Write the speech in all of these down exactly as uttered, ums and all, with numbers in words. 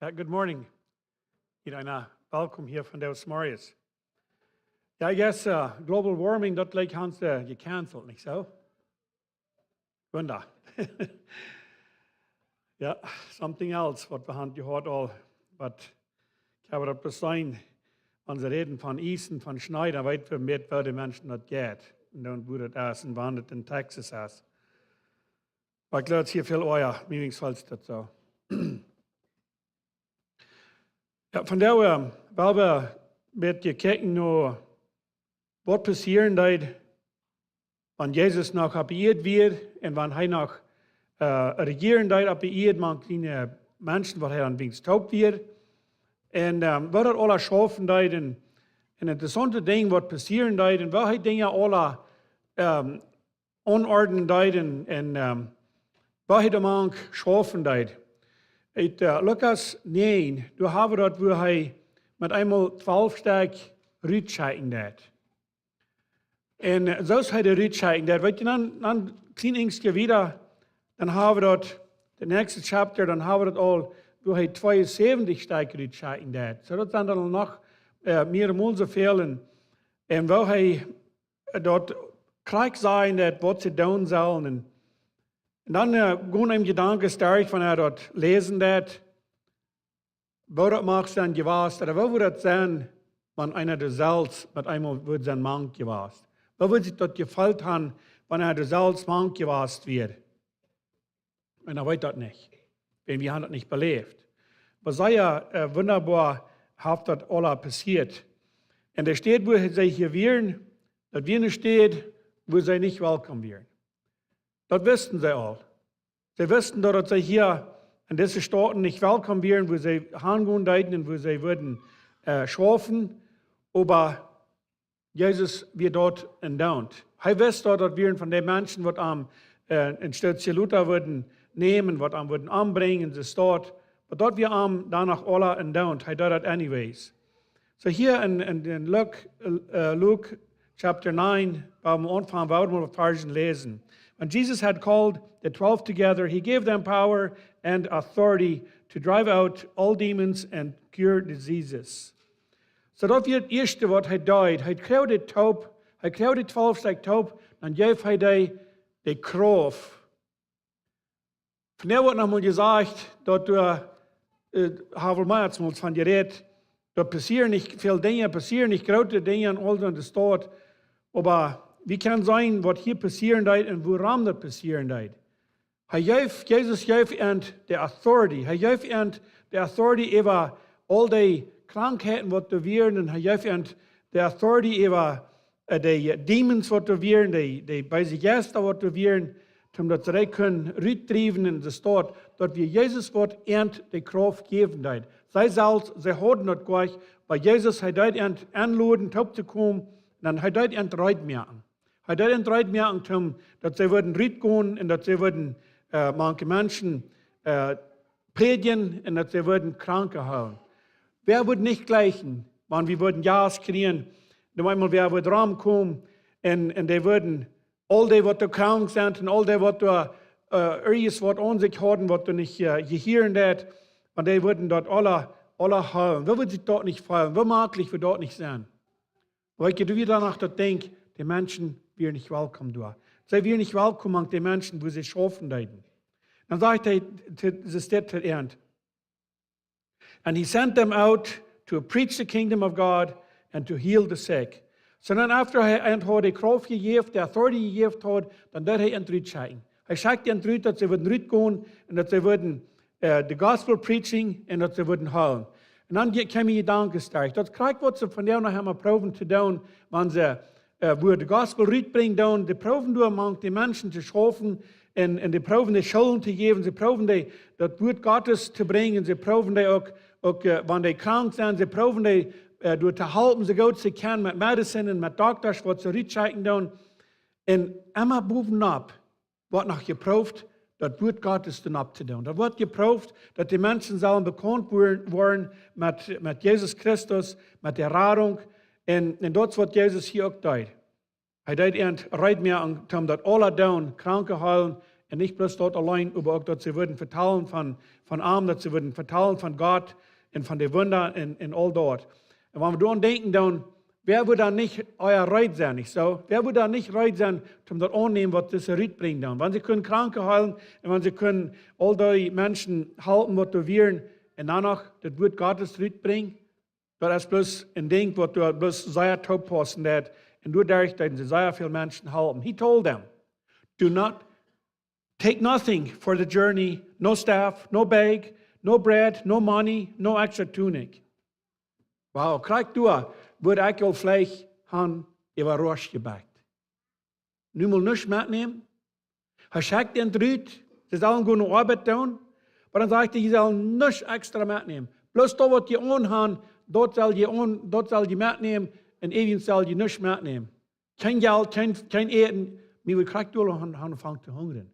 Yeah, good morning. Iedereen, welkom hia vondoag zemorjes. Yeah, I guess uh, global warming, daut lat ons uh, gecanceld, nich soo? Wunda. Yeah, something else waut wie han jehieet aul, but ekj hab daut beseenen, wan see räden von Iess un von Schnee, dan weet wie, woo de Menschen daut jeit. Un dan woo daut es un wua daut en Texas es. Oba ekj jleew, daut es hia väl oaja, mienungsfalls daut soo. Yeah, vondoag, well wie een bät kjikjen no waut passieren deed, wan Jesus noch oppe Ieed wia un wan hee noch uh, rejieren deed oppe Ieed, mank dee Menschen, waut hee aun wiens toop wia. Un um, waut daut aules schaufen deed un, un interessaunte Dinja, waut passieren deed un woo hee Dinja aule um, aunordnen deed un, un um, woo hee doa mank schaufen deed. Ut uh, Lukas näajen, doa hab wie daut, wua hee met eemol twalf Stekj rutschekjen deed. Un uh, soo aus hee dee rutschekjen deed, weet jie, dan, dan kjlien Enjstje wieda, dan hab wie daut, de näakjste Chapter, dan hab wie daut aul, wua hee tweeunsäwentich Stekj rutschekjen deed. Soo daut sent dan noch uh, mea mol soo väl. Un, un wua hee daut krakjt sajen deed, waut see doonen sellen. Un, un dan uh, gonen eenem Jedanken derch, wan hee daut läsen deed, woo daut mucht sennen jewast, ooda woo wudd daut sennen, wan eena doa selfst met eemol wudd sennen mank jewast. Woo wudd sikj daut jefeelt haben, wan eena doa selfst mank jewast wia? Un hee weet daut nich. Wiels wie haben daut nich beläft. Oba sea uh, wundaboa haft daut aula passieet. Un de Städ, wua see hia wieren, daut wia eene Städ, wua see nich welkom wieren. Daut wisten see aul. See wisten daut, daut see hia en dise Stauten nich welkom wieren, wua see hangonen deeden un wua see wudden uh, schaufen. Oba Jesus wia doa endoont. Hee wist daut, daut wieren von dee Menschen, waut am uh, en Stootje lota wudden nämen, waut am wudden ombrinjen, soo daut. Oba daut wia am doano aula endoont. Hee deed daut anyways. Soo hia en, en, en Luke, uh, Luke chapter nine, wua wie aunfangen, wua wie mol Varsch läsen. When Jesus had called the twelve together, he gave them power and authority to drive out all demons and cure diseases. Soo daut wia daut ieeschte, waut hee deed. Hee kjrieech dee toop, hee kjrieech dee twalf Stekj toop, dan jeef hee dee, dee Krauft. Vondoag woat noch mol jesajcht, daut doa, uh, hab wie mea aus mol von jerät, doa passieren nich väl Dinja, passieren nich groote Dinja en aul soone Staut. Oba wie kjennen seenen, waut hia passieren deed un wuarom daut passieren deed. Hee jeef, Jesus jeef an dee authority. Hee jeef an dee authority äwa aul dee Krankheiten, waut doa wieren. Un hee jeef an dee authority äwa uh, dee uh, demons, waut doa wieren, dee, dee beese Jeista, waut doa wieren, om daut see kunnen rutdriewen en de Staut, daut wia Jesus, waut an dee Krauft jäwen deed. See selfst, see hauden daut goanich, oba Jesus, hee deed an enloden, toop to komen, un hee deed an reed moaken. Hee deed an reed moaken, om daut see wudden rutgonen un daut see wudden uh, mank Menschen uh, prädjen un daut see wudden Kranke heelen. Wäa wudd nich jleichen, wan wie wudden Jast kjrieen, dan eemol wäa wudd romkomen un, un dee wudden, aul dee, waut doa krank sent un aul dee, waut doa uh, irjent waut aun sikj hauden, waut doa nich uh, jehieren deed, wan dee wudden daut aula, aula heelen. Woo wudd sikj daut nich feelen? Woo maklich wudd daut nich sennen? Weet jie, doa wia doano daut Dinkj, dee Menschen wieren nich welkom doa. See wieren nich welkom mank dee Menschen, wua see schaufen deeden. Dan sajcht hee, to, see sajcht to Enj, "And he sent them out to preach the kingdom of God and to heal the sick." Soo dan, after hee an haud dee Krauft jejäft, dee authority jejäft haud, dan deed hee an rutschekjen. Hee schekjt an rut, daut see wudden rutgonen un daut see wudden uh, dee Gospel preaching un daut see wudden heelen. Un dan kjeemen Jedanken derch. Daut krakjt, waut see vondoag noch emma proowen to doonen, wan see uh, wua dee Gospel rutbrinjen doonen, dee proowen doa mank dee Menschen to schaufen un, un dee proowen dee Schoolen to jäwen, see proowen dee, daut Wuat Gottes to brinjen, see proowen dee uk, uk uh, wan dee krank sent, see proowen dee uh, doa to halpen, soo goot see kjennen met medicine un met Doktasch, waut see rutschekjen doonen. Un emma bowen opp woat noch jeprooft, daut Wuat Gottes doa opp to doonen. Daut woat jeprooft, daut dee Menschen sellen bekaunt woaren, woaren met, met Jesus Christus, met dee Radunk. Un, un daut es, waut Jesus hia uk deed. Hee deed an reed moaken, om daut aula doonen, Kranke heelen Un nich bloos daut auleen, oba uk daut see wudden vetalen von, von am, daut see wudden vetalen von Gott un von de Wunda un, un aul daut. Un wan wie doaraun denkjen, dan, wäa wudd dan nich ea reed sennen, nich soo? Wäa wudd dan nich reed sennen, om daut aunnämen, waut dise Rut brinjen dan? Wan see kunnen Kranke heelen un wan see kunnen aul dee Menschen halpen, waut doa wieren, un dan noch daut Wuat Gottes rutbrinjen, daut es bloos een Dinkj, waut doa bloos sea toopaussen deed. Un doaderch deeden see sea väl Menschen halpen. He told them, "Do not take nothing for the journey, no staff, no bag, no bread, no money, no extra tunic." Wow, krakjt doa wudd ekj aul veleicht han äwarascht jebakjt. Nu mol nuscht metnämen. Hee schekjt an rut, see sellen goode Oabeit doonen. Oba dan sajcht hee, jie sellen nuscht extra metnämen. Bloos daut, waut jie aun han, daut sell jie aun, daut sell jie metnämen. Un irjent sell jie nuscht metnämen. Kjeen Jelt, kjeen, kjeen Äten. Mie wudd krakjt doa aun, aunfangen to hungren.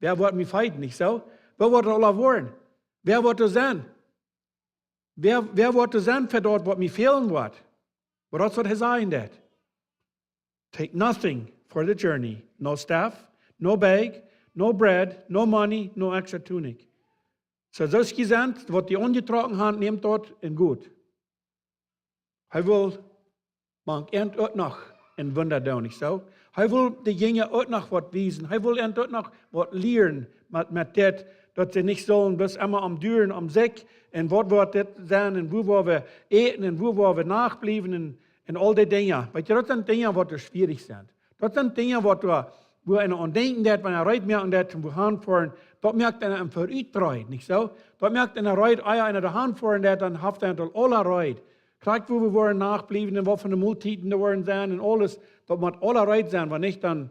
Wäa woat mie feeden, nich soo? Wäa woat aula woaren? Wäa woat doa sennen? Wäa, wäa woat doa sennen fa daut, waut mie fälen woat? Oba daut es, waut hee sajen deed. "Take nothing for the journey. No staff, no bag, no bread, no money, no extra tunic." Soo, soo aus jie sent, waut jie aunjetrocken han, nämt daut un got. Hee wull mank an uk noch een Wunda doonen, nich soo? Hee wull de Jinja uk noch waut wiesen. Hee wull an uk noch waut lieren met, met dit, daut see nich sullen bloos emma aum duren om sikj. Un waut woat dit sennen? Un wua woa wie äten? Un wua woa wie Nacht bliewen? Un, un aul dee Dinja. Weetst, daut sent Dinja, waut doa schwierich sent. Daut sent Dinja, waut doa, wua eena aun denkjen deit, wan eena reed moaken deit, wua han foaren. Daut moakt eena een Verutreed, nich soo? Daut moakt eena reed, ea eena doa han foaren deit, dan haft eena aul aula reed. Krakjt wua wie woaren Nacht bliewen un waut fa Moltieden doa woaren sennen un aules, daut mott aula reed sennen, wan nich, dan,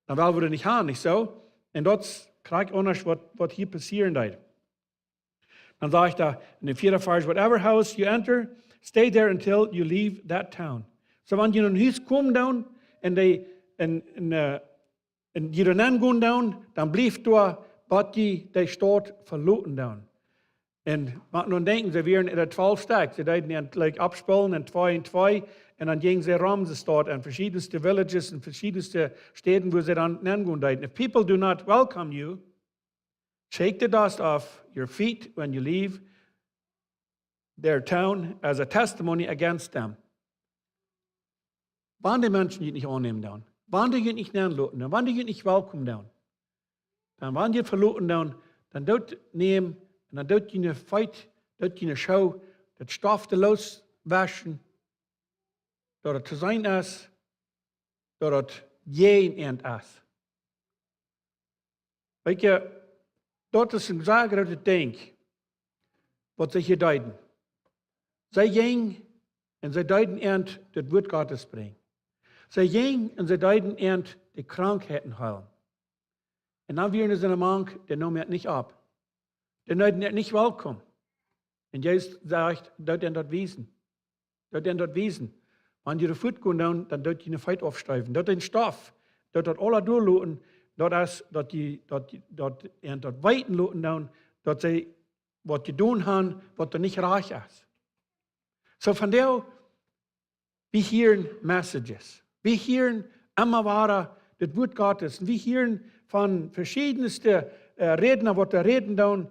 dan well wie daut nich han, nich soo? Un daut es krakjt aundasch, waut, waut hia passieren deed. Dan sajcht hee en dän vieeden Varsch, "Whatever house you enter, stay there until you leave that town." Soo, wan jie en een Hus komen doonen un dee, un, un, äh, un jie doa nenn gonen doonen, dan blieft doa, bat jie de Staut veloten doonen. Un mott nu denkjen, see wieren enne twalf Stekj. See deeden an, like, aufsplitten en twee un twee. Un dan jinjen see rom de Staut en veschiedenste villages un veschiedenste Städen, wua see dan nenn gonen deeden. "If people do not welcome you, shake the dust off your feet when you leave their town as a testimony against them." Wan de Menschen junt nich aunnämen doonen, wan dee junt nich nenn loten doonen, wan dee junt nich welkom doonen, dan wan jie veloten doonen, dan doot nämen un dan doot june Feet, doot june Schoo, daut Stoff doa loos waschen, daut et to seenen es, daut et jäajen an es. Weetst, daut es een sea grootet Dinkj, waut see hia deeden. See jinjen un see deeden an daut Wuat Gottes brinjen. See jinjen un see deeden an de Krankheiten heelen. Un dan wieren see een Mank, dee neem an nich opp. Dee deeden an nich welkom. Un Jesus sajcht, doot an daut wiesen. Doot an daut wiesen. Wan jie fuat gonen doonen, dan doot june Feet aufsteewen. Doot dän Stoff, doot daut aula doa loten, daut es, daut jie, daut, daut, an daut weeten loten doonen, daut see waut jedonen han, waut doa nich rajcht es. Soo, vondoag, wie hieren Messages. Wie hieren emma wada daut Wuat Gottes. Wie hieren von veschiedenste, äh, Rädna, waut doa räden doonen,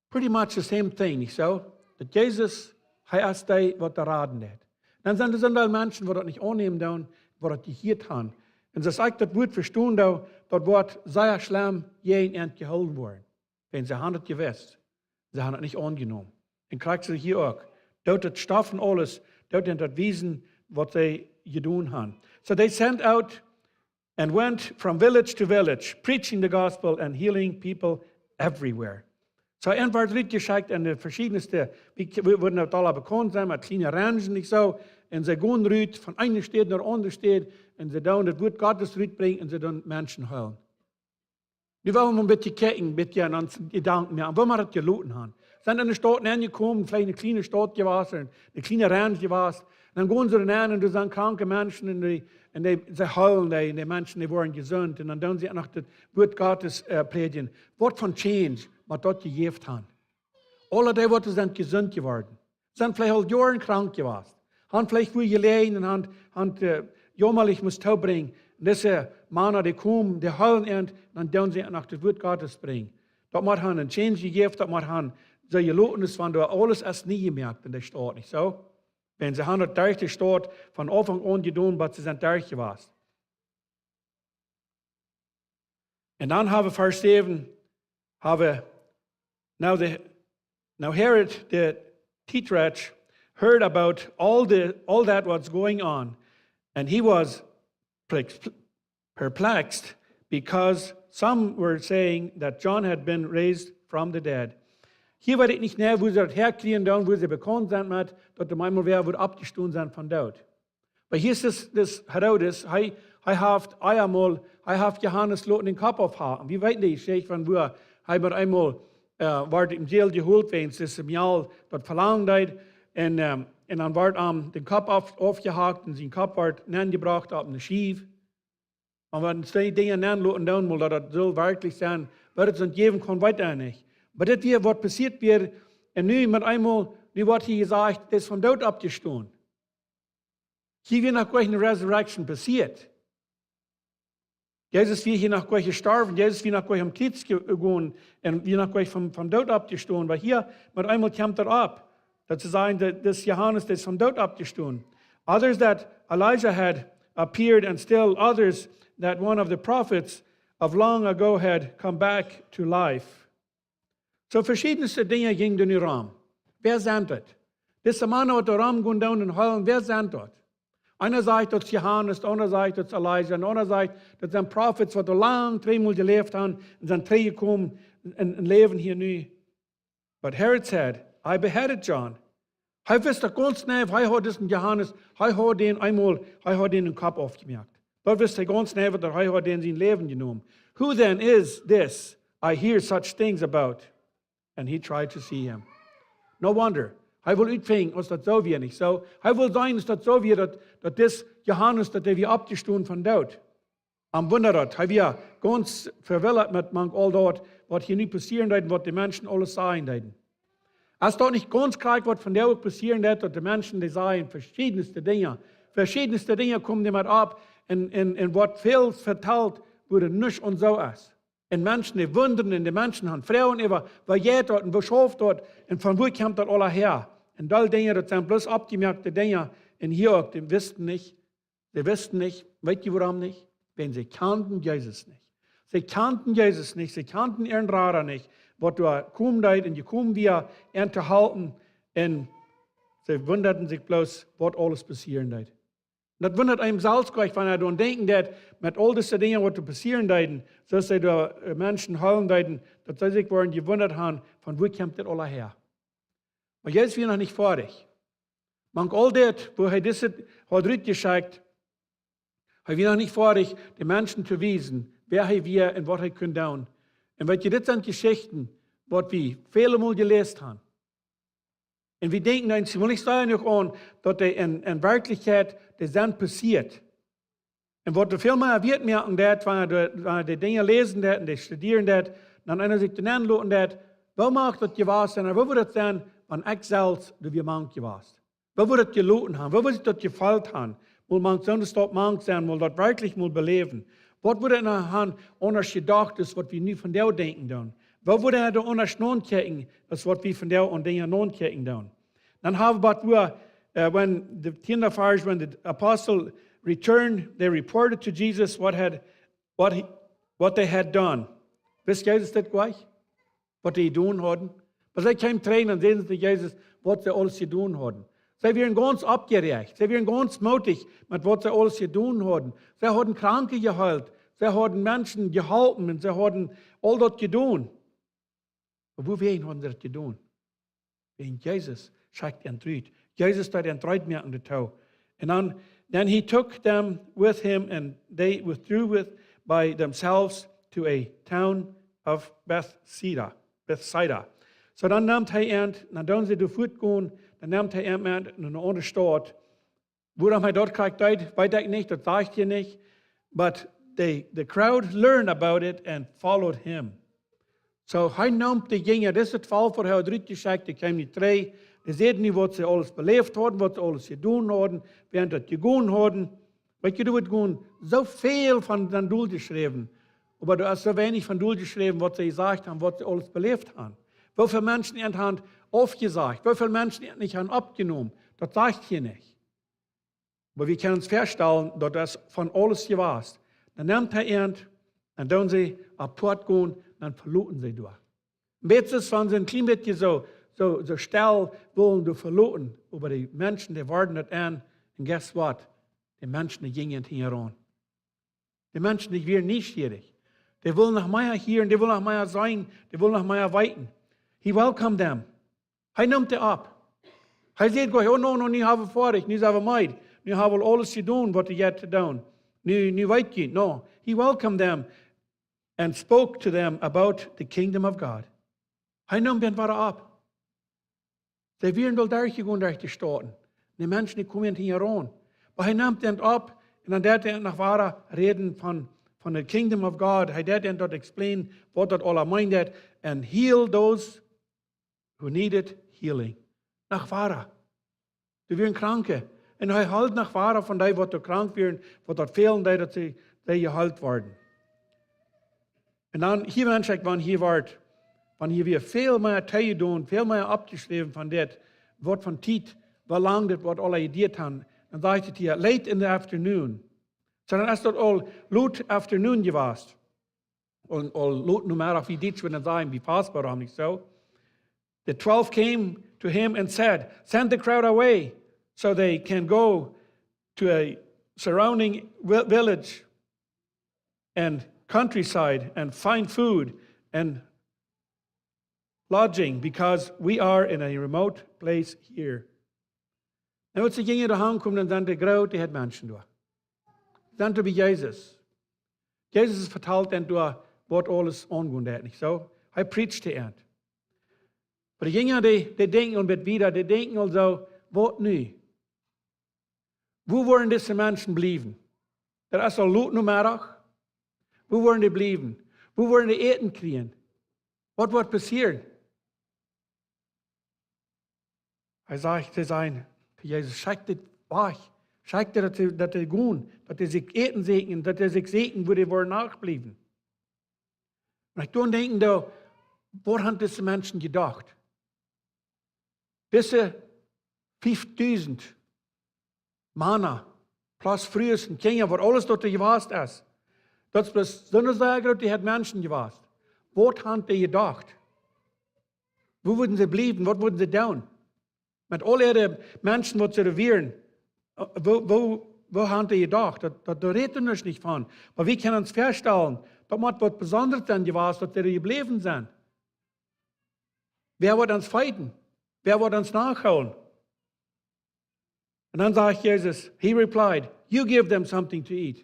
pretty much the same thing, nich soo? Daut Jesus, hee es dee, waut doa raden deit. Dan sent doa, sent doa Menschen, waut daut nich aunnämen doonen, waut daut jehieet han. Un soo aus ekj daut Wuat vestonen doo, daut woat sea schlemm jäajen an jehoolen woaren. Wiels see han daut jewist. See han daut nich aunjenomen. Un krakjt soo hia uk. Doot daut Stoff un aules, doot an daut wiesen, waut see jedonen han. So they sent out and went from village to village, preaching the gospel and healing people everywhere. Soo, an wort rutjeschekjt en de veschiedenste, wie, wie wudden daut aula bekaunt sennen, met kjliene Ranchen, nich soo? Un see gonen rut von eene Staut no de aundre Staut, un see doonen daut Wuat Gottes rutbrinjen, un see doonen Menschen heelen. Nu well wie mol een bät kjikjen, een bät aun onse Jedanken, jo, woo wie daut jeloten han. Sent en eene Staut nenjekomen, veleicht eene kjliene Staut jewast, eene kjliene Ranch jewast. Un dan gonen see doa nenn un doa sent kranke Menschen un dee, un dee, see heelen dee, un de Menschen, dee woaren jesunt. Un dan doonen see noch daut Wuat Gottes, äh, prädjen. Waut fa change mott daut jejäft han? Aule dee, waut sent jesunt jeworden, sent veleicht aul Joaren krank jewast. Han veleicht wua jeläajen un han, han, äh, jaumalik must toobrinjen. Dise Mana, dee komen, dee hoolen an, dan doonen see noch daut Wuat Gottes brinjen. Daut mott han een change jejäft, daut mott han soo jeloten es, wan doa aules es nie jemoakt en de Staut, nich soo? Wan see han daut derch de Staut von Aunfank aun jedonen, waut see sent derch jewast. Un dan hab wie Varsch säwen, hab wie, now the, now Herod the Tetrarch heard about all the, all that was going on, and he was perplex-, perplexed, because some were saying that John had been raised from the dead. Hia weet ekj nich, woo see daut häakjrieen dan, woo see bekaunt sent met, daut doa eemol wäa wudd oppjestonen sennen vom Doot. Oba hia es dis, dis Herodes, hee, hee haft eemol, hee haft Johanes loten dän Kopp aufhacken. Wie weeten de Jeschicht von woo hee met eemol, äh, wort em Jeel jeholt, wäajens dis Mejal daut velangen deed. Un, ähm, un dan wort am dän Kopp auf-, aufjehakt un sien Kopp wort nenjebrocht opp eene Schiew. Oba wan see Dinja nenloten doonen, mol daut daut sull werkjlich sennen, waut et soont jäwen kaun, weet hee nich. Oba dit wia waut passieet wia, un nu met eemol, nu woat hia jesajcht, dee es vom Doot oppjestonen. Hia wia noch goanich eene Resurrection passieet. Jesus wia hia noch goanich jestorwen, Jesus wia noch goanich aum Kjriez je-, jegonen un wia noch goanich vom, vom Doot oppjestonen. Oba hia met eemol kjemt daut opp, daut see sajen, daut, daut Johanes, dee es vom Doot oppjestonen. Others that Elijah had appeared, and still others that one of the prophets of long ago had come back to life. Soo, veschiedne Dinja jinjen doa nu rom. Wäa sent daut? Dise Mana, waut doa rom gonen doonen un heelen, wäa sent daut? Eena sajcht, daut es Johanes, de aundra sajcht, daut es Elijah, un de aundra sajcht, daut sent Prophets, waut aul lang trigj mol jeläft haben un sent trigjjekomen un, un läwen hia nu. But Herod said, "I beheaded John." Hee wist daut gaunz jeneiw, hee haud disen Johanes, hee haud dän eemol, hee haud dän dän Kopp aufjemoakt. Daut wist hee gaunz jeneiw, daut hee haud dän sien Läwen jenomen. "Who then is this I hear such things about?" And he tried to see him. No wonder. Hee wull utfinjen, aus daut soo wia, nich soo? Hee wull seenen, aus daut soo wia, daut, daut dis Johanes, daut dee wia oppjestonen vom Doot. Am wunda daut, hee wia gaunz vewildat met mank aul daut, waut hia nu passieren deed un waut de Menschen aules sajen deeden. Es daut nich gaunz krakjt, waut vondoag uk passieren deit, daut de Menschen, dee sajen veschiedne Dinja, veschiedne Dinja komen dee met opp un, un, un waut väl vetalt woat, nuscht un soo es. Un Menschen, dee wundren, un de Menschen haben Froagen äwa, woo jeit daut un woo schauft daut un von wua kjemt daut aula häa? Un aul Dinja, daut sent bloos oppjemoakte Dinja. Un hia uk, dee wisten nich, See wisten nich, weet jie wuarom nich? Wiels see kjanden Jesus nich. See kjanden Jesus nich, see kjanden äaren Rada nich, waut doa komen deed un jekomen wia, an to halpen. Un see wundaden sikj bloos, waut aules passieren deed. Daut wundat eenem selfst goanich, wan eena doaraun denkjen deed, met aul dise Dinja, waut doa passieren deeden, soo aus see doa, äh, Menschen heelen deeden, daut see sikj wudden jewundat haben, von wua kjemt dit aula häa? Oba Jesus wia noch nich foadich. Mank aul dit, woo hee dise haud rutjeschekjt, hee wia noch nich foadich, de Menschen to wiesen, wäa hee wia un waut hee kunn doonen. Un weet jie, dit sent Jeschichten, waut wie väle Mol jeläst haben. Un wie denkjen eemol nich soo jenuach aun, daut dee en, en Werkjlichkjeit, dee sent passieet. Un waut doa väl mea Wieet moaken deit, wan eena, wan eena de Dinja läsen deit un dee studieren deit, dan eena sikj doa nenloten deit, woo mach daut jewast sennen, woo wudd daut sennen, wan ekj selfst doa wia mank jewast? Woo wudd daut jeloten haben? Woo wudd sikj daut jefeelt haben? Mol mank soone Staut mank sennen, mol daut werkjlich mol beläwen. Waut wudd eena haben aundasch jedocht, aus waut wie nu vondoag denkjen doonen? Woo wudd eena doa aundasch nodenkjen, aus waut wie vondoag aun Dinja nodenkjen doonen? Dan hab wie waut, äh, when the, tienda Varsch, when the apostle returned, they reported to Jesus what had, what he, what they had done. Wist Jesus dit goanich? Waut dee jedonen hauden? Oba see kjeemen trigj un säden see to Jesus, waut see aules jedonen hauden. See wieren gaunz oppjeräacht. See wieren gaunz mootich met waut see aules jedonen hauden. See hauden Kranke jeheelt. See hauden Menschen jeholpen un see hauden aul daut jedonen. Oba wuawäajen hauden see daut jedonen? Wäajen Jesus schekjt an rut. Jesus deed an rut moaken doatoo. And then, then he took them with him, and they withdrew with, by themselves to a town of Bethsaida. Bethsaida. Soo, dan nemt hee an, dan doonen see doa fuat gonen, dan nemt hee an met no eene aundre Staut. Wuarom hee daut krakjt deed, weet ekj nich, daut sajcht hia nich. But they, the crowd learned about it and followed him. Soo, hee nemt de Jinja, dit es daut Volkj, waut hee haud rutjeschekjt, dee kjeemen nich trigj. Dee säden nu, waut see aules beläft hauden, waut see aules jedonen hauden, wäarent daut jegonen hauden. Weetst, doa woat soo väl von dän Deel jeschräwen, oba doa es soo weinich von dän Deel jeschräwen, waut see jesajcht haben, waut see aules beläft haben. Woo väl Menschen äant haben aufjesajcht, woo väl Menschen äant nich haben oppjenomen, daut sajcht hia nich. Oba wie kjennen ons väastalen, daut es von aules jewast. Dan nemt hee äant, dan doonen see apoat gonen, dan veloten see doa. Een bät es, wan see een kjlien bät soo, soo, soo stell wullen doa veloten, oba de Menschen, dee worden daut aun, un guess what? De Menschen, dee jinjen hinjaraun. De Menschen, dee wieren nieschierich. Dee wullen noch mea hieren, dee wullen noch mea seenen, dee wullen noch mea weeten. He welcomed them. Hee neem dee opp. Hee säd nich: "Oh no, no, nu hab wie foadich, nu sent wie meed. Nu hab wie aules jedonen, waut wie hauden to doonen. Nu, nu weet jie, no." He welcomed them and spoke to them about the kingdom of God. Hee neem an wada opp. See wieren aul derchjegonen derch de Stauten. De Menschen, dee kjeemen hinjaraun. Oba hee neem an opp un dan deed hee noch wada räden von, von the kingdom of God. Hee deed an daut explain, waut daut aula meent. And heal those who needed healing. Noch wada. Doa wieren Kranke. Un hee heeld noch wada von dee, waut doa krank wieren, waut daut fälen deed, daut see, see jeheelt worden. Un dan hia, wan ekj, wan hia woat, wan hia wada väl mea Tiet doonen, väl mea oppjeschräwen von dit, waut von Tiet, woo lang dit woat aula jeduat haben. Dan sajcht et hia, late in the afternoon. Soo dan es daut aul late afternoon jewast. Aul, aul late Nomeddach, aus wie dit wudden sajen, bie Fasba, nich soo? The twelve came to him and said, "Send the crowd away so they can go to a surrounding vi-, village and countryside and find food and lodging, because we are in a remote place here." Un aus see jinjen doa aunkomen, dan sent de groote Hoad Menschen doa. Sent doa bie Jesus. Jesus vetalt an doa, waut aules aungonen deed, nich soo? Hee preached to an. Oba de Jinja, dee, dee denkjen aul met wieda, dee denkjen aul soo: "Waut nu? Wua woaren dise Menschen bliewen? Daut es aul late Nomeddach. Wua woaren dee bliewen? Wua woaren dee Äten kjrieen? Waut woat passieren?" Hee sajcht, see sajen to Jesus: "Schekj dee wajch. Schekj dee, daut dee, daut dee gonen, daut dee sikj Äten sieekjen, daut dee sikj sieekjen, wua dee woaren nopp bliewen." Un ekj doo denkjen doa, waut haben dise Menschen jedocht? Dise fiefdusent Mana, plus Frues un Kjinja, waut aules doa jewast es. Daut es bloos soone sea groote Hoad Menschen jewast. Waut haben dee jedocht? Wua wudden see bliewen? Waut wudden see doonen? Met aul äare Menschen, waut see doa wieren, äh, wua, wua, wua haben dee jedocht? Daut, daut, doa rät hee nich von. Oba wie kjennen ons väastalen, daut mott waut Besondret sennen jewast, daut dee jebläwen sent. Wäa woat ons feeden? Wäa woat ons nohoolen? Un dan sajcht Jesus, he replied, "You give them something to eat."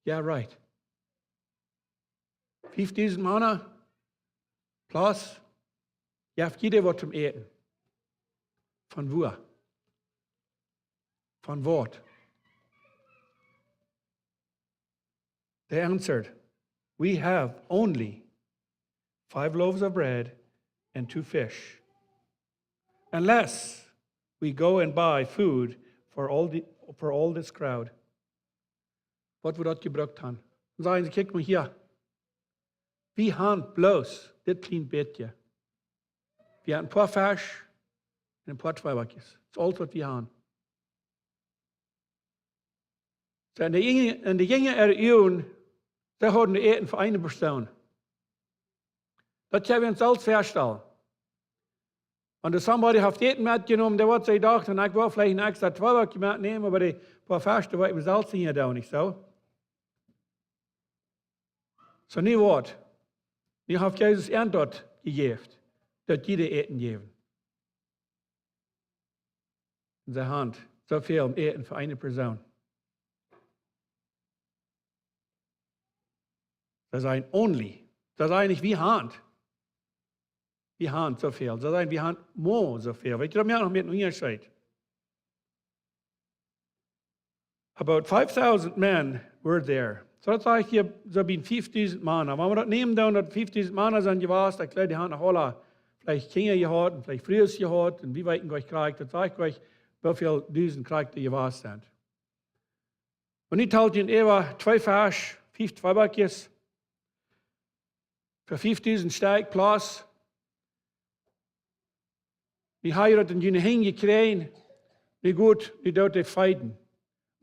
Yeah, right. Fiefdusent Mana plus, jeft jieda waut toom Äten. Von wua? Von waut? They answered, "We have only five loaves of bread and two fish, unless we go and buy food for all the, for all this crowd." Waut woat doa jebrukt haben? Dan sajen see: "Kjikj mol hia. Wie haben bloos dit kjlien bät. Wie haben een poa Fesch un een poa Tweeback. Daut es aules, waut wie haben." See, en de Jinja, en de Jinja äare Uagen, see hauden Äten fa eene Persoon. Daut kjenn wie ons selfst väastalen. Wan doa somebody haft Äten metjenomen, dee woat sikj jedocht: "Un ekj well veleicht een extra Tweeback metnämen, oba dee poa Fesch, dee woa ekj mie selfst hia doonen, nich soo?" Soo nu waut? Nu haft Jesus an daut jejäft, daut dee Äten jäwen. Un see haben soo väl Äten fa eene Persoon. See sajen only. See sajen nich, wie haben. Wie haben soo väl. See sajen, wie haben mea soo väl. Weetst, doa moakt noch een Unjascheet. About five thousand men were there. Soo, daut sajcht hia soo bie fiefdusent Mana. Wan wie daut nämen, dan daut fiefdusent Mana sent jewast, ekj jleew, dee haben noch aula veleicht Kjinja jehaut un veleicht Frues jehaut un wie weeten nich krakjt, daut sajcht nich, woo väl dusent krakjt doa jewast sent. Un nu talt hee äwa twee Fesch, fief Tweebackjes, fa fiefdusent Stekj plus. Dee haud daut en siene Henj jekjräajen. Nu goot, nu deit hee feeden.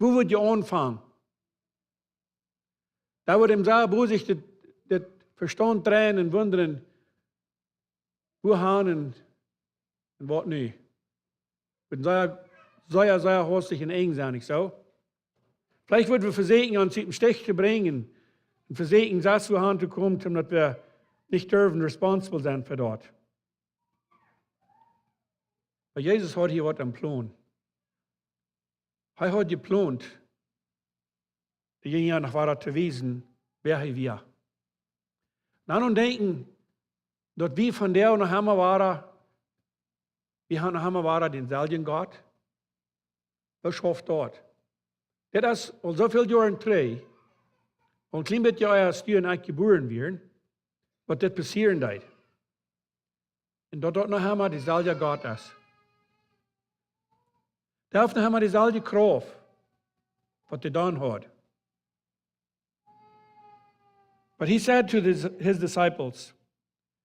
Wua wudd jie aunfangen? Doa wudd am sea bosich daut, daut Vestaunt dreien un wundren, wua han un, un waut nu? Wudd sea, sea, sea haustich un enj sennen, nich soo? Veleicht wudden wie vesieekjen, ons ut dän Stich to brinjen un vesieekjen, sest wua han to komen, om daut wie nich durwen responsible sennen fa daut. Oba Jesus haud hia waut em Plon. Hee haud jeplont, de Jinja noch wada to wiesen, wäa hee wia. Dan aun denkjen, daut wie vondoag noch emma wada, wie han noch emma wada dänselwjen Gott. Woo schauft daut? Dit es aul soo väl Joaren trigj, aul een kjlien bät ea aus du un ekj jebuaren wieren, waut dit passieren deed. Un daut daut noch emma deeselwja Gott es. Dee haft noch emma deeselwje Krauft, waut hee dan haud. But he said to his, his disciples,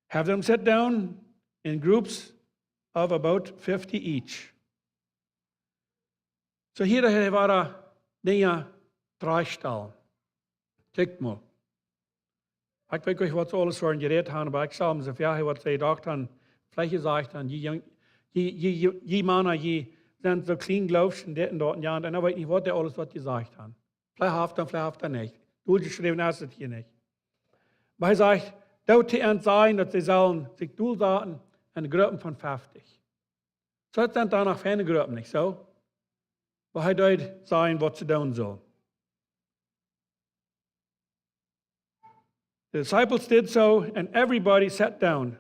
"Have them sit down in groups of about fifty each." Soo hia, hee wia Dinja trajchtstalen. Kjikj mol. Ekj weet nich, waut see aules fa een Jerät haben, oba ekj saj mie soo väl, waut see jedocht haben, veleicht jesajcht haben, dee Jung-, dee, dee, dee, dee Mana, dee sent soo kjlien jleewsch un dit un daut un jant. Un dan weet ekj nich, waut dee aules waut jesajcht haben. Veleicht haft hee, veleicht haft hee nich. Doljeschräwen es et hia nich. Oba hee sajcht, doot an sajen, daut see sellen sikj dolsaten en Gruppen von feftich. Soo, daut sent dan noch feine Gruppen, nich soo? Wua hee deed sajen, waut see doonen sullen. The disciples did so, and everybody sat down.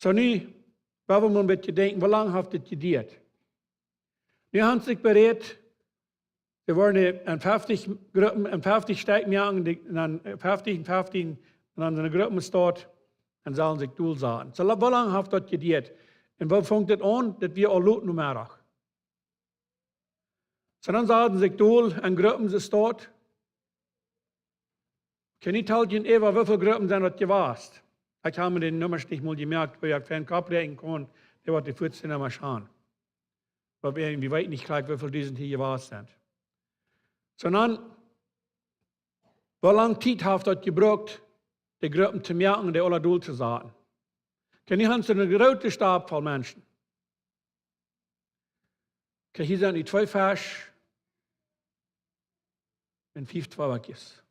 Soo nu, wie wellen mol een bät denkjen, woo lang haft dit jeduat? Nu haben see sikj berät, see wudden en feftich Gruppen, en feftich Stekj moaken, dee, un dan feftich un feftich, un dan sent de Gruppen staut, un sellen sikj dolsaten. Soo, woo lang haft daut jeduat? Un woo funk dit aun? Daut wia aul lot Nomeddach. Soo, dan saten see sikj dol en Gruppen, see staut. Kaun nich talen äwa, woo väl Gruppen sent daut jewast. Ekj hab mie de Nummasch nich mol jemoakt, woo ekj fa een Kopp räakjnen kaun, dee waut de fuatste Nummasch han. Oba wie, wie weeten nich krakjt, woo väl dusent hia jewast sent. Soo dan, woo lang Tiet haft daut jebrukt, de Gruppen to moaken un dee aula doltosaten? Kaun nich han soo een grooten Stap voll Menschen. Kjikj, hia sent nu twee Fesch un fief Tweebackjes.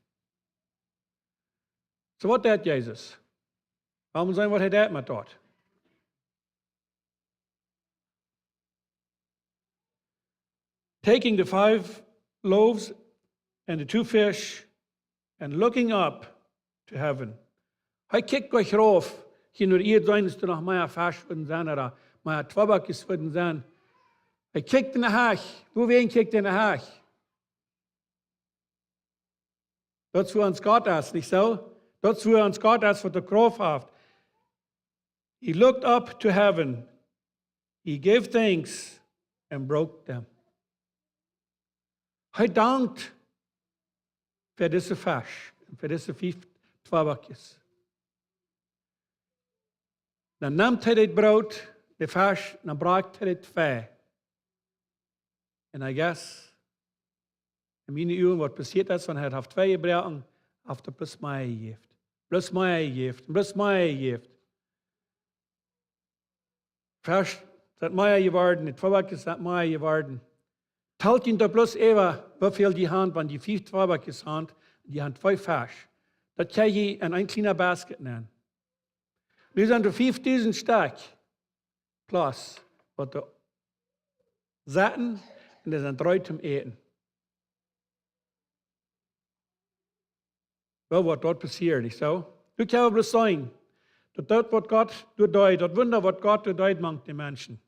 Soo, waut deed Jesus? Wuarom seenen, waut hee deed met daut? Taking the five loaves and the two fish and looking up to heaven. Hee kjikjt nich rauf, hia no de Ieed, seenen, aus doa noch mea Fesch wudden sennen, ooda mea Tweebackjes wudden sennen. Hee kjikjt enne Hecht. Wuawäajen kjikjt hee enne Hecht? Daut es wua ons Gott es, nich soo? Daut es wua ons Gott es, waut de Krauft haft. He looked up to heaven. He gave thanks and broke them. Hee dankt fa dise Fesch un fa dise fief Tweebackjes. Dan nemt hee dit Broot, de Fesch, dan brakjt hee dit twei. Un I guess, en miene Uagen, waut passieet es, wan hee haft twei jebroaken, haft hee bloos mea jejäft. Bloos mea jejäft. Bloos mea jejäft. Fesch sent mea jeworden, de Tweebackjes sent mea jeworden. Talt junt daut bloos äwa, woo väl jie han, wan jie fief Tweebackjes han, jie han twee Fesch. Daut kjenn jie en een kjlienet Basket nämen. Nu sent doa fiefdusent Stekj plus, waut doa sitten, un dee sent reed toom äten. Woo woat daut passieren, nich soo? Nu kjenn wie bloos seenen, daut daut, waut Gott doa deed, daut Wunda, waut Gott doa deed mank de Menschen,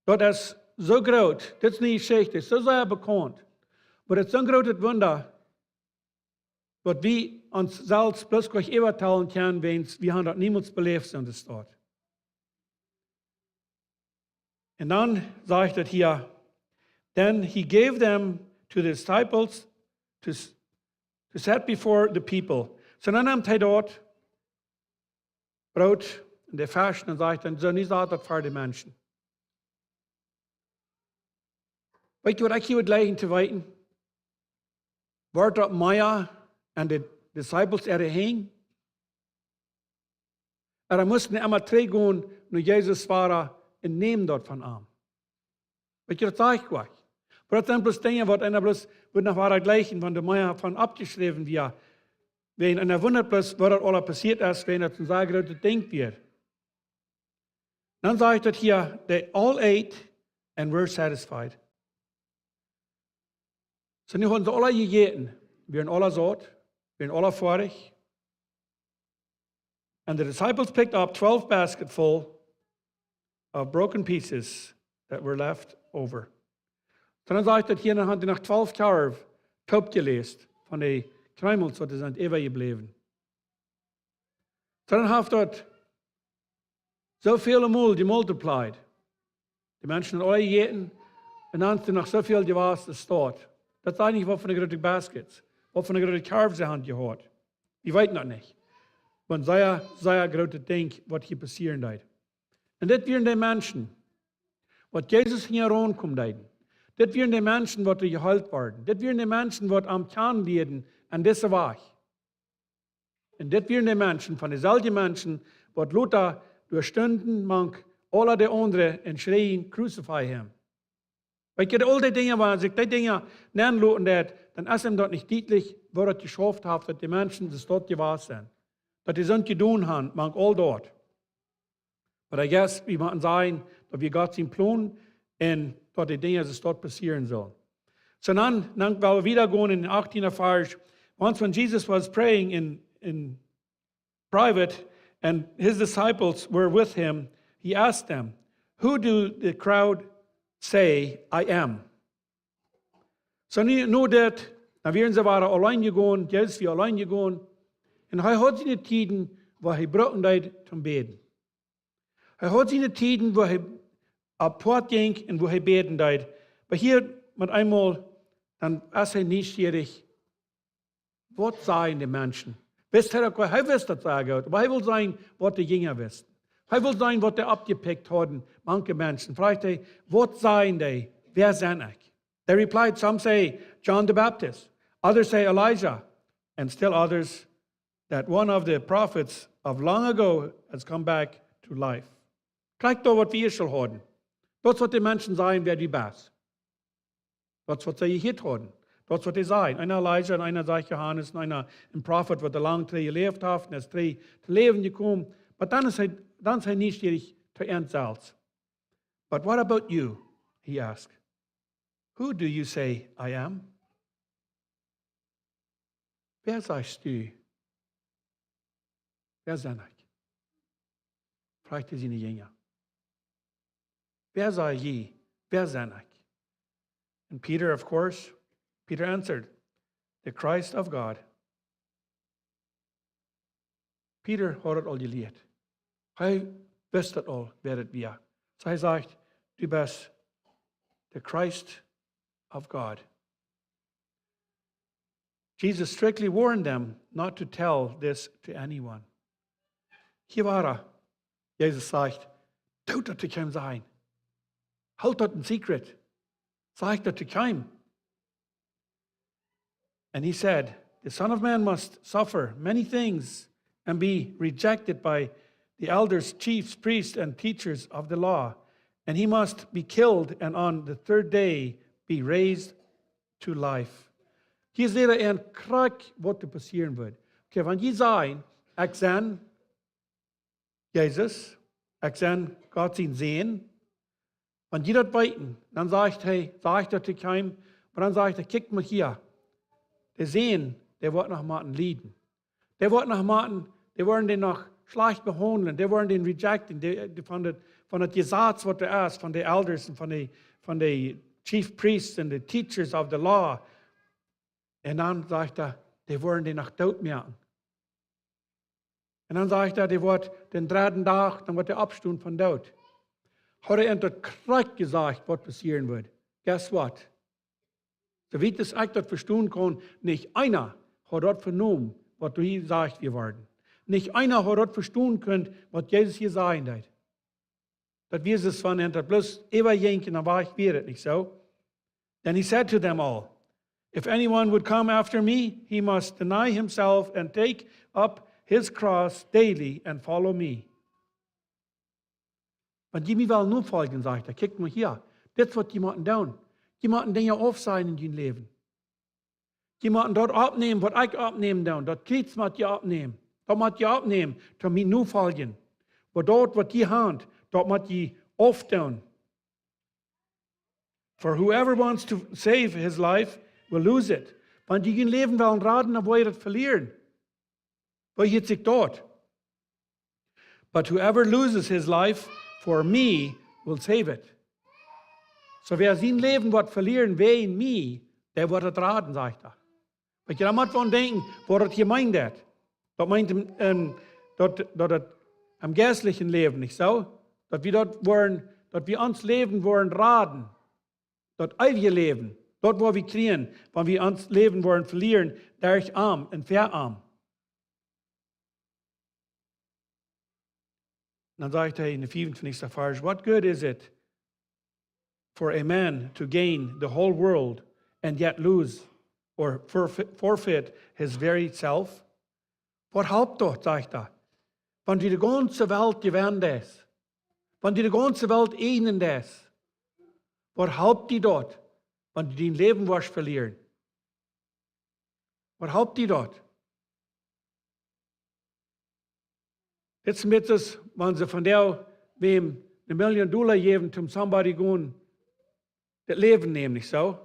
daut es soo groot, dit es ne Jeschicht, es soo sea bekaunt, oba daut es soon grootet Wunda, waut wie ons selfst bloos nich äwatalen kjennen, wiels wie han daut niemols beläft, soo aus daut. Un dan sajcht et hia, Then he gave them to the disciples to, s- to set before the people. So dan nemt hee doa Broot un de Fesch un sajcht dan: "Soo, nu sat daut fa de Menschen." Weet jie waut ekj hia wudd jleichen to weeten? Wort daut mea aun de Disciples äare Henj? Ooda musten dee emma trigjgonen no Jesus wada un nämen daut von am? Weet jie, daut saj ekj uk. Oba daut sent bloos Dinja waut eena bloos wudd noch wada jleichen, wan doa mea von oppjeschräwen wia. Wan eena wundat bloos waut daut aula passieet es, wan daut een sea grootet Dinkj wia. Dan sajcht daut hia: "They all ate and were satisfied." Soo, nu hauden see aula jejäten, wieren aula saut, wieren aula foadich. "And the disciples picked up twelve basketful of broken pieces that were left over." Soo, dan sajcht daut hia, dan hauden see noch twalf Korwen toopjeläst von de Kjreemels, waut doa sent äwajebläwen. Soo, dan haft daut soo väl mol jemultiplied. De Menschen hauden aula jejäten un dan es doa noch soo väl jewast aus daut. Daut sajcht nich, waut fa groote Baskets, waut fa groote Korwen see hauden jehaut. Wie weeten daut nich. Oba sea, sea grootet Dinkj, waut hia passieren deed. Un dit wieren de Menschen, waut Jesus hinjaraun komen deeden. Dit wieren de Menschen, waut doa jeheelt worden. Dit wieren de Menschen, waut am kjanen lieeden aun dise Wajch. Un dit wieren de Menschen, von deeselwje Menschen, waut lota doa stunden mank aula de aundre un schreien: "Crucify him!" Weet jie, aul dee Dinja, wan sikj dee Dinja nenloten deed, dan es am daut nich dietlich, waut daut jeschauft haft, daut de Menschen de Staut jewast sent. Daut dee soont jedonen haben, mank aul daut. But I guess wie motten sajen, daut wia Gott sien Plon un daut dee Dinja soo doa passieren sullen. Soo dan, dan well wie wieda gonen en dän achttienden Varsch. "Once when Jesus was praying in, in private and his disciples were with him, he asked them, 'Who do the crowd say I am?'" Soo nu, nu dit, dan wieren see wada auleen jegonen, Jesus wia auleen jegonen. Un hee haud siene Tieden, wua hee brucken deed toom bäden. Hee haud siene Tieden, wua hee apoat jinkj un wua hee bäden deed. Oba hia met eemol, dan es hee nieschierich, waut sajen de Menschen? Wist hee daut, hee wist daut sea goot, oba hee wull seenen, waut de Jinja wisten. Hee wull seenen, waut dee oppjepikjt hauden, mank de Menschen. Fruach hee: "Waut sajen dee? Wäa sie ekj?" They replied, "Some say John the Baptist, others say Elijah, and still others that one of the prophets of long ago has come back to life." Kjikj doa, waut wie ieescht aul hauden. Daut es, waut de Menschen sajen, wäa du best. Daut es, waut see jehieet hauden. Daut es, waut dee sajen. Eena Elija un eena sajcht Johanes un eena een Profeet, waut aul lang trigj jeläft haft un es trigj to Läwen jekomen. Oba dan es hee, dan es hee nieschierich to an selfst. "But what about you?" he asked. "Who do you say I am?" "Wäa sajchst du? Wäa sie ekj?" fruach hee siene Jinja. "Wäa saj jie? Wäa sie ekj?" And Peter, of course, Peter answered, "The Christ of God." Peter haud daut aul jelieet. Hee wist daut aul, wäa daut wia. Soo hee sajcht: "Du best the Christ of God." Jesus strictly warned them not to tell this to anyone. Hia wia, Jesus sajcht: "Doot daut to kjeenem sajen. Hoolt daut een secret. Sajcht daut to kjeenem." And he said, "The Son of Man must suffer many things and be rejected by the elders, chief priests, and teachers of the law. And he must be killed and on the third day be raised to life." Hia es daut een krakjt, waut doa passieren woat. Okay, wan jie sajen: "Ekj sie Jesus, ekj sie Gott sien Sän." Wan jie daut weeten, dan sajcht hee, sajcht daut to kjeenem, oba dan sajcht hee: "Kjikj mol hia. De Sän, dee woat noch motten lieden. Dee woat noch motten, dee woaren dän noch schlajcht behaundlen, dee woaren dän rejecten, dee, dee von daut, von daut Jesaz, waut doa es, von de elders un von de, von de chief priests and the teachers of the law." Un dan sajcht hee: "Dee woaren dän noch doot moaken." Un dan sajcht hee: "Dee woat dän dredden Dach, dan woat hee oppstonen vom Doot." Haud hee an daut krakjt jesajcht, waut passieren woat. Guess what? Soo wiet aus ekj daut vestonen kaun, nich eena haud daut venomen, waut doa hia jesajcht wia worden. Nich eena haud daut vestonen kunt, waut Jesus hia sajen deed. Daut wia soo von, daut bloos äwa jinkj un dan wajch wia et, nich soo? Then he said to them all, "If anyone would come after me, he must deny himself and take up his cross daily and follow me." Wan jie mie wellen nofoljen, sajcht hee, kjikjt mau hia. Dit es waut jie motten doonen. Jie motten Dinja aufsajen en jun Läwen. Jie motten daut oppnämen, waut ekj oppnämen doo. Daut Kjriez mott jie oppnämen. Daut mott jie oppnämen, toom mie nofoljen. Oba daut, waut jie han, daut mott jie aufdoonen. "For whoever wants to save his life will lose it." Wan jie jun Läwen wellen raden, dan woa jie daut velieren. Woo hieet sikj daut? "But whoever loses his life for me will save it." Soo wäa sien Läwen woat velieren wäajen mie, dee woat et raden, sajcht hee. Weetst, dan mott wie aun denkjen, waut daut hia meent. Daut meent, em, em, daut, daut et em jeistlichen Läwen, nich soo? Daut wie daut woaren, daut wie ons Läwen woaren raden. Daut eewje Läwen. Daut woa wie kjrieen, wan wie ons Läwen woaren velieren, derch am un fa am. Dan sajcht hee en de fiefuntwintichste Varsch, "What good is it for a man to gain the whole world and yet lose or forfeit, forfeit his very self?" Waut halpt daut, sajcht hee, wan du de gaunze Welt jewennen deist, wan du de gaunze Welt eejnen deist? Waut halpt die daut, wan du dien Läwen woascht velieren? Waut halpt die daut? Dit es een bät soo aus wan see vondoag wäm eene Million Dolla jäwen, toom somebody gonen daut Läwen nämen, nich soo?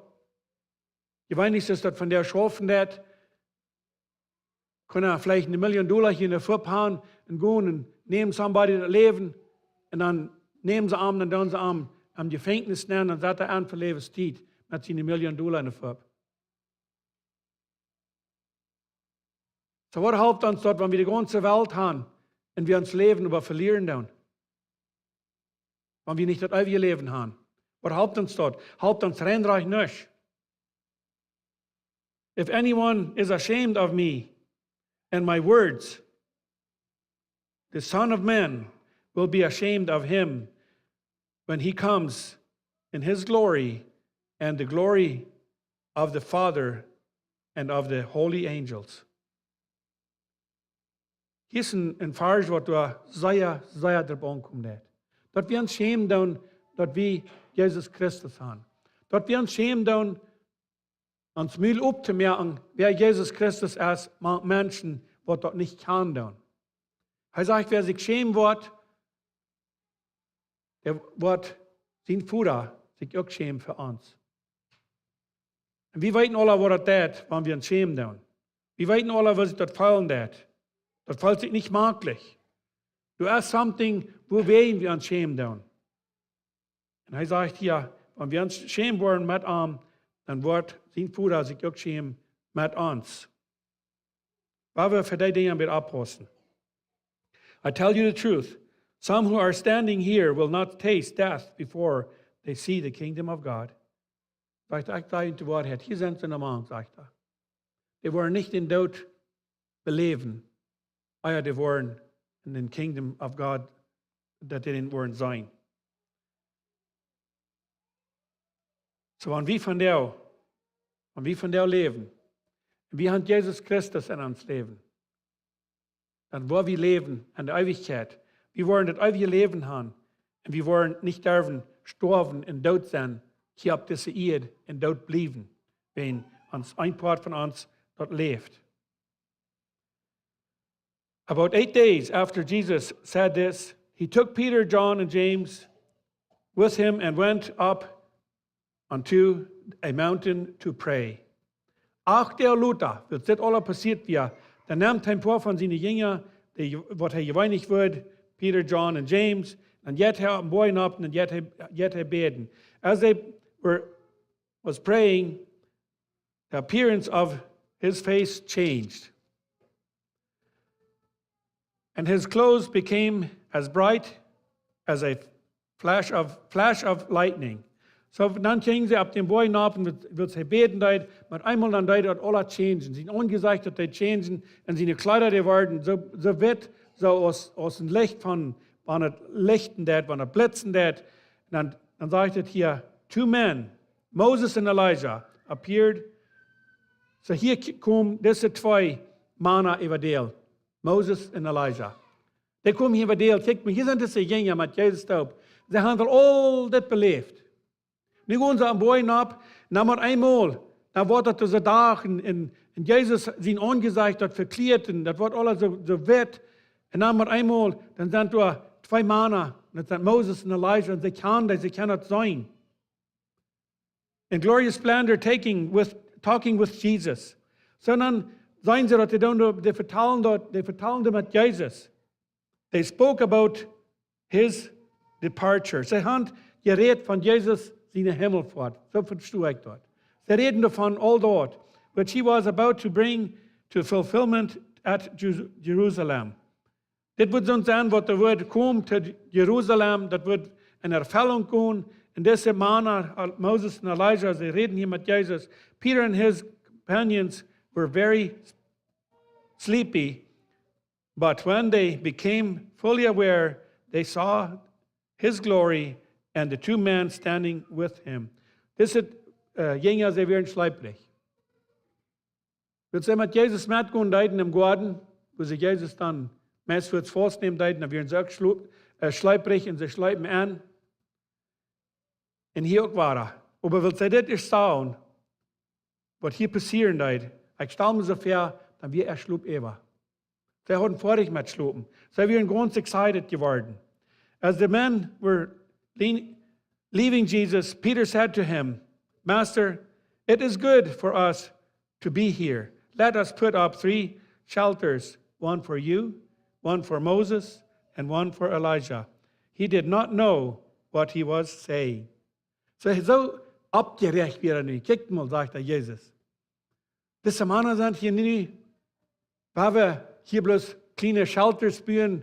Jie weeten nich, aus daut vondoag schaufen deit, kaun hee veleicht eene Million Dolla hia enne Fupp haben un gonen un nämen somebody daut Läwen un dan nämen see am, dan doonen see am em Jefenkjnis nenn, dan sat hee aun fa Läwenstiet met siene Million Dolla enne Fupp. Soo, waut halpt ons daut, wan wie de gaunze Welt haben un wie ons Läwen oba velieren doonen? Wan wie nich daut eewje Läwen haben. Waut halpt ons daut? Halpt ons rein nuscht. "If anyone is ashamed of me and my words, the Son of Man will be ashamed of him when he comes in his glory and the glory of the Father and of the holy angels." Hia es een, een Varsch, waut doa sea, sea drop aunkomen deit. Daut wie ons schämen doonen, daut wie Jesus Christus haben. Daut wie ons schämen doonen, ons Mul optomoaken, wäa Jesus Christus es, mank Menschen, waut daut nich kjanen doonen. Hee sajcht, wäa sikj schämen woat, dee woat sien Voda sikj uk schämen fa ons. Un wie weeten aula, waut daut deit, wan wie ons schämen doonen. Wie weeten aula, woo sikj daut feelen deit. Daut feelt sikj nich maklich. Doa es something, wuawäajen wie ons schämen doonen. Un hee sajcht hia, wan wie ons schämen woaren met am, dan woat sien Voda sikj uk schämen met ons. Woa wie fa dee Dinja een bät oppaussen. "I tell you the truth, some who are standing here will not taste death before they see the kingdom of God." Sajcht hee, ekj saj junt de Woarheit, hia sent see noch mank, sajcht hee. Dee woaren nich dän Doot beläwen, ea dee woaren en dän kingdom of God, daut dee dän woaren seenen. Soo, wan wie vondoag, wan wie vondoag läwen, un wie haben Jesus Christus en ons Läwen, dan woa wie läwen en de Eewichkjeit. Wie woaren daut eewje Läwen haben. Un wie woaren nich derwen stoawen un doot sennen, hia opp dise Ieed un doot bliewen, wan ons, een Poat von ons daut läft. About eight days after Jesus said this, he took Peter, John, and James with him and went up onto a mountain to pray. Acht Doag lota, wiels dit aules passieet wia, dan neem hee een poa von siene Jinja, dee, waut hee jeweenlich deed, Peter, John, and James, dan jinkj hee opp een Boajch nopp, dan jinkj hee, jinkj hee bäden. As they were, was praying, the appearance of his face changed. And his clothes became as bright as a flash of, flash of lightning. So, dan jinjen see opp dän Boajch nopp un wiels, wiels hee bäden deed, met eemol dan deed daut aules changen. Sien Aunjesecht daut deed changen un siene Kjleeda dee worden soo, soo witt, soo aus, aus een Licht von, wan et lichten deed, wan et blitzen deed. Un dan, dan sajcht et hia, two men, Moses and Elijah, appeared. So hia k-, komen dise twee Mana äwa däl, Moses un Elijah. Dee komen hia äwa däl. Kjikj mau, hia sent dise Jinja met Jesus toop. See haben aul dit beläft. Nu gonen see aum Boajch nopp, dan met eemol, dan woat daut dise Dach un, un, un Jesus sien Aunjesecht daut vekjlieet un daut woat aules soo, soo witt. Un dan met eemol, dan sent doa twee Mana, daut sent Moses un Elijah, un see kjanen dee, see kjanen daut seenen. In glorious splendor taking with, talking with Jesus. So dan seenen see daut dee dan, dee vetalen daut, dee vetalen doa met Jesus. They spoke about his departure. See haben jerät von Jesus siene Himmelfoat. Soo vesto ekj daut. See räden doavon aul daut, which he was about to bring to fulfillment at Ju-, Jerusalem. Dit wudd soont sennen waut doa wudd komen to Jerusalem, daut wudd en Erfellunk gonen. Un dise Mana, Moses un Elijah, see räden hia met Jesus. Peter and his companions were very sleepy, but when they became fully aware, they saw his glory and the two men standing with him. Dise, äh, Jinja, see wieren schleeprich. Wiels see met Jesus metgonen deeden em Goaden, wua see Jesus dan meist fa faustnämen deeden, dan wieren see uk schlo-, äh, schleeprich un see schleepen en. Un hia uk wada. Oba wiels see dit ieescht sagen, waut hia passieren deed, ekj stal mie soo väa, dan wia hee schloop äwa. See hauden foadich met schlopen. See wieren gaunz excited jeworden. As the men were le-, leaving Jesus, Peter said to him, "Master, it is good for us to be here. Let us put up three shelters, one for you, one for Moses, and one for Elijah." He did not know what he was saying. So, soo oppjeräacht wia hee nu. Kjikj mol, sajcht hee Jesus. Dise Mana sent hia nu, wua wie hia bloos kjliene Shelters buen,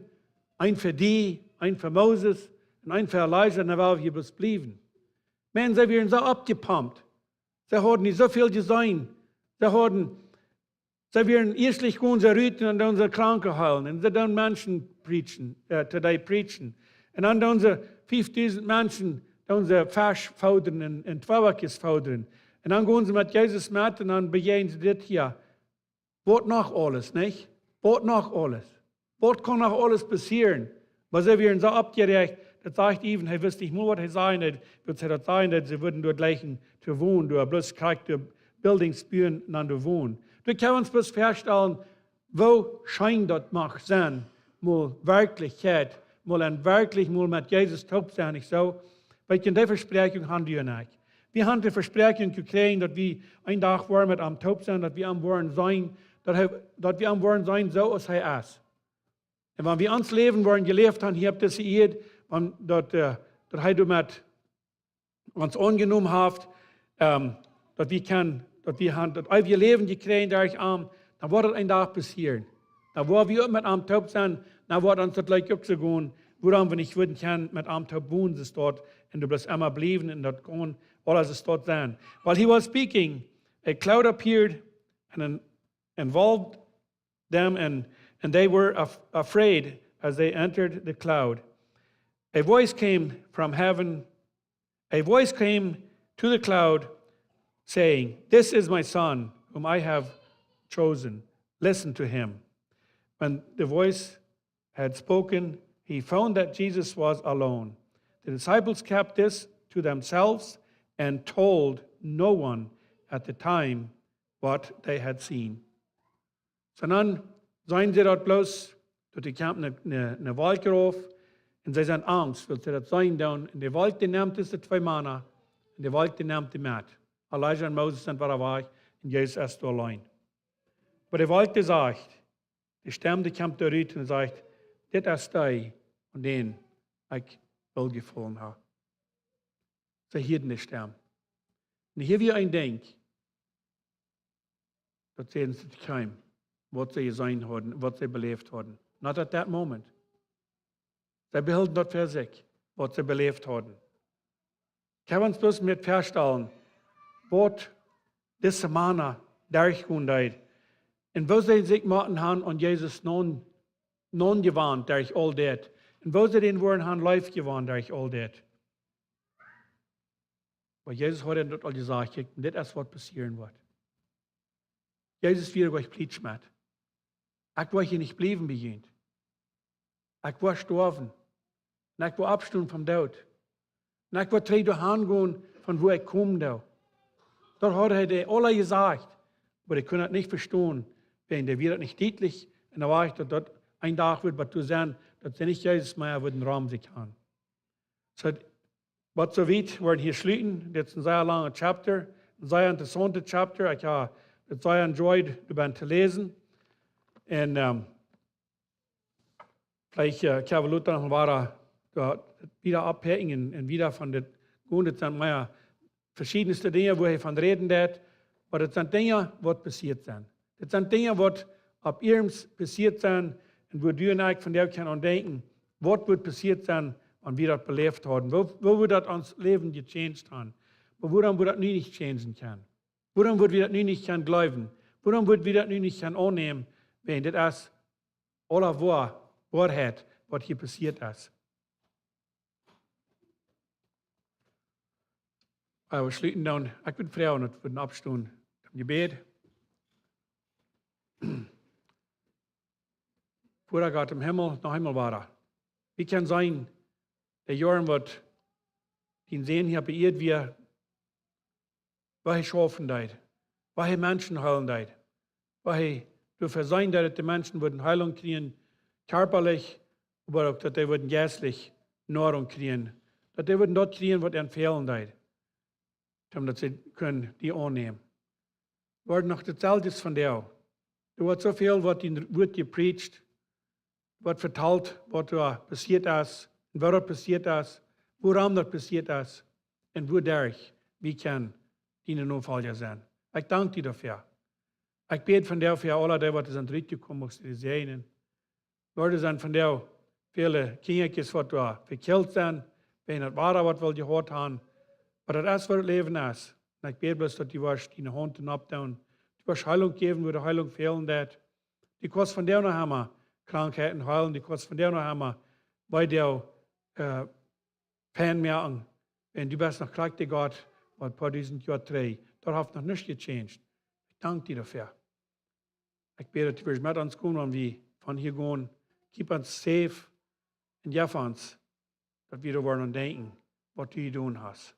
een fa die, een fa Moses un een fa Elijah, un dan woa wie hia bloos bliewen. Maun, see wieren soo oppjepumpt. See hauden nu soo väl jeseenen. See hauden, see wieren ieeschtlich gonen see rut un dan doonen see Kranke heelen. Un see doonen Menschen preachen, äh, to dee preachen. Un dan doonen see fiefdusent Menschen, doonen see Fesch foodren un, un Tweeback foodren. Un dan gonen see met Jesus met un dan bejäajnen see dit hia. Waut noch aules, nich? Waut noch aules? Waut kaun noch aules passieren? Oba see wieren soo oppjeräacht, daut sajcht even, hee wist nich mol waut hee sajen deed, wiels hee daut sajen deed, see wudden doa jlikj to wonen, doa bloos krakjt de Buildings buen un dan doa wonen. Doa kjenn wie ons bloos väastalen, woo scheen daut mach sennen, mol Werkjlichkjeit, mol en werkjlich mol met Jesus toop sennen, nich soo? Weetst, dee Vespräakjunk haben wie nich. Wie haben de Vespräakjunk jekjräajen, daut wie een Dach woaren met am toop sennen, daut wie am woaren seenen, daut hee, daut wie am woaren seenen soo aus hee es. Un wan wie ons Läwen woaren jeläft haben hia opp dise Ieed, wan daut, äh, daut hee doamet ons aunjenomen haft, ähm, daut wie kjennen, daut wie haben daut eewje Läwen jekjräajen derch am, dan woat daut een Dach passieren. Dan woa wie uk met am toop sennen, dan woat ons daut jlikj uk soo gonen, wuarom wie nich wudden kjennen met am toop wonen, soo doa, un doa bloos emma bliewen un daut kaun aules soo doa sennen. While he was speaking, a cloud appeared and en-, enveloped them, and, and they were af-, afraid as they entered the cloud. A voice came from heaven, a voice came to the cloud, saying, "This is my son, whom I have chosen. Listen to him." When the voice had spoken, he found that Jesus was alone. The disciples kept this to themselves and told no one at the time what they had seen. Soo dan seenen see daut bloos, daut doa kjemt ne, ne, ne Wolkj rauf, un see sent angst, wiels see daut seenen doonen. Un de Wolkj, dee nemt dise twee Mana, un de Wolkj, dee nemt dee met. Elijah un Moses sent wada wajch, un Jesus es doa auleen. Oba de Wolkj, dee sajcht, de Stemm, dee kjemt doa rut un sajcht: "Dit es dee, aun dän ekj Wooljefolen ha." See hieeden de Stemm. Un hia wia een Dinkj, daut see nich kjeem, waut see jeseenen hauden, waut see beläft hauden. Not at that moment. See behilden daut fa sikj, waut see beläft hauden. Ekj hab ons bloos met vestonen, waut dise Mana derchgonen deed. Un woo see sikj motten han aun Jesus naunjewant derch aul dit. Un woo see dän wudden han leef jewant derch aul dit. Oba Jesus haud an daut aul jesajcht, kjikj, dit es waut passieren woat. Jesus wia goanich plietsch met: Ekj woa hia nich bliewen bie junt. Ekj woa stoawen. Un ekj woa oppstonen vom Doot. Un ekj woa trigj doahan gonen, von wua ekj komen doo. Daut haud hee dee aula jesajcht, oba dee kunnen daut nich vestonen, wiels dee wia daut nich dietlich. Un dan wist daut, daut een Dach wudd waut doa sennen, daut see nich Jesus mea wudden rom sikj han. Soo, waut soo wiet, wie woaren hia schluten. Dit es een sea langa chapter, een sea interessaunta chapter. Ekj hab daut sea enjoyed, doa bie to läsen. Un, ähm, veleicht, äh, kjenn wie lota noch wada, äh, wieda opphecken un, un wieda von dit gonen. Dit sent mea veschiedenste Dinja, wua hee von räden deed. Oba dit sent Dinja, waut passieet sent. Dit sent Dinja, waut opp iernst passieet sent. Un wua du un ekj vondoag kjennen aun denkjen, waut wudd passieet sennen, wan wie daut beläft hauden? Woo, woo wudd daut ons Läwen gechanged haben? Oba wuarom wudd daut nu nich changen kjennen? Wuarom wudd wie daut nu nich kjennen jleewen? Wuarom wudd wie daut nu nich kjennen aunnämen? Wiels dit es aula Woa-, Woarheit, waut hia passieet es. Wie schluten dan, ekj wudd froagen, daut wie wudden oppstonen toom Jebäd. Voda Gott em Himmel, noch eemol wada. Wie kjennen seenen, de Joaren, waut dien Sän hia opp de Ieed wia, woo hee schaufen deed, woo hee Menschen heelen deed, woo hee doafäa seenen deed, daut de Menschen wudden Heelunk kjrieen, kjarpalich, oba uk daut dee wudden jeistlich Noarunk kjrieen, daut dee wudden daut kjrieen, waut an fälen deed, om daut see kunnen die aunnämen. Woat noch daut selwje vondoag. Doa woat soo väl, waut dien Wuat jepreacht, waut vetalt, waut doa passieet es, un woo daut passieet es, wuarom daut passieet es, un wuaderch wie kjennen diene Nofolja sennen. Ekj dank die doafäa. Ekj bäd vondoag fa aule dee, waut sent rutjekomen, muchst du dee säajnen. Doa sent vondoag väle Kjinjakjes, waut doa vekjeelt sent, wiels daut Wada, waut wie jehoat haben. Oba daut es, waut daut Läwen es. Un ekj bäd bloos, daut du woascht diene Haunt doaropp doonen. Du woascht Heelunk jäwen, wua de Heelunk fälen deed. Du kaust vondoag noch emma Krankheiten heelen. Du kaust vondoag noch emma bie die, äh, Pein moaken. Un du best noch krakjt de Gott, waut poa dusent Joa trigj. Daut haft noch nuscht gechanged. Ekj dank die doafäa. Ekj bäd, daut du woascht met ons gonen, wan wie von hia gonen. Keep ons safe un jeff ons, daut wie doa woaren aun denkjen, waut du jedonen hast.